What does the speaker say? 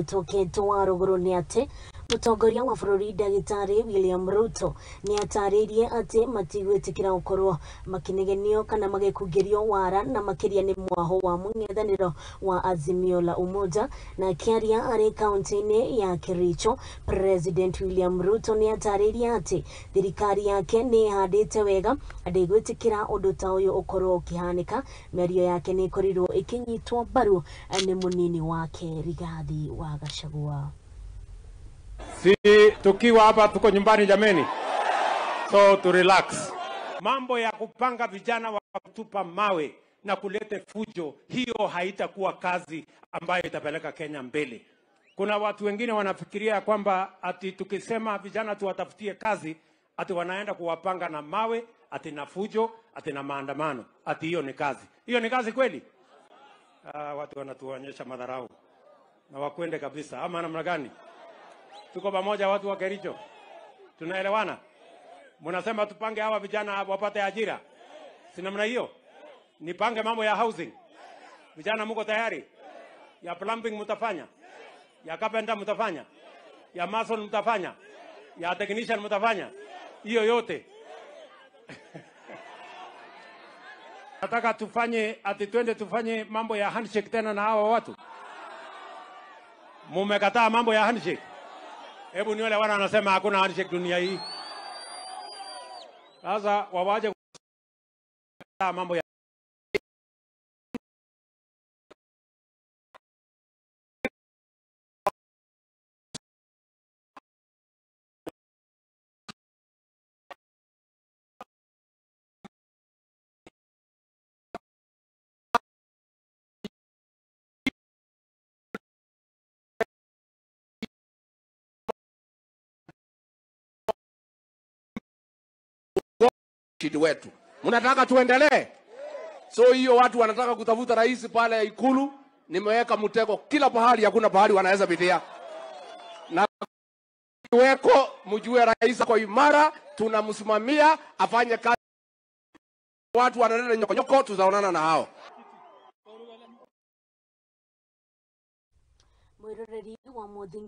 Ĩtoketwo wa rũgũrũ nĩ atĩ mũtongoria wa bũrũri ndagĩtarĩ William Ruto nĩ atarĩirie atĩ matigwĩtĩkĩra gũkorwo makĩnegenio kana magĩkungĩrio wara na makĩria nĩ mwaho wa mũng'ethanĩro wa Azimio la Umoja. Na akĩaria arĩ kaunti-inĩ ya Kericho, President William Ruto nĩ atarĩirie atĩ thirikari yake nĩ ĩhandĩte wega ndĩgwĩtĩkĩra ũndũ ta ũyũ ũkorwo ũkĩhanĩka. Mĩario yake nĩ ĩkorirwo ĩkĩnyitwo mbaru nĩ mũnini wake Rigathi wa Gachagua. Si tukiwa hapa tuko nyumbani jameni, so to relax. Mambo ya kupanga vijana wa kutupa mawe na kulete fujo, hiyo haitakuwa kazi ambayo itapeleka Kenya mbele. Kuna watu wengine wanafikiria kwamba ati tukisema vijana tuwatafutie kazi, ati wanaenda kuwapanga na mawe, ati na fujo, ati na maandamano, ati hiyo ni kazi. Hiyo ni kazi kweli? Watu wanatuonyesha madharau na wakwende kabisa, ama namna gani? Tuko pamoja watu wa Kericho? Tunaelewana? Mnasema tupange hawa vijana wapate ajira? Si namna hiyo? Nipange mambo ya housing. Vijana mko tayari? Ya plumbing mtafanya? Ya carpenter mtafanya? Ya mason mtafanya? Ya technician mtafanya? Hiyo yote. Nataka tufanye ati twende tufanye mambo ya handshake tena na hawa watu. Mumekataa mambo ya handshake. Hebu niole wana wanasema hakuna handshake dunia hii. Sasa wawaje mambo ya wetu. Mnataka tuendelee? So hiyo watu wanataka kutafuta rais pale Ikulu, nimeweka mtego kila pahali, hakuna pahali wanaweza pitia. Na weko mjue rais kwa imara, tunamsimamia afanye kazi. Watu wanaleta nyoko nyoko, tutaonana na hao. Mwiroreri wa Muthingi.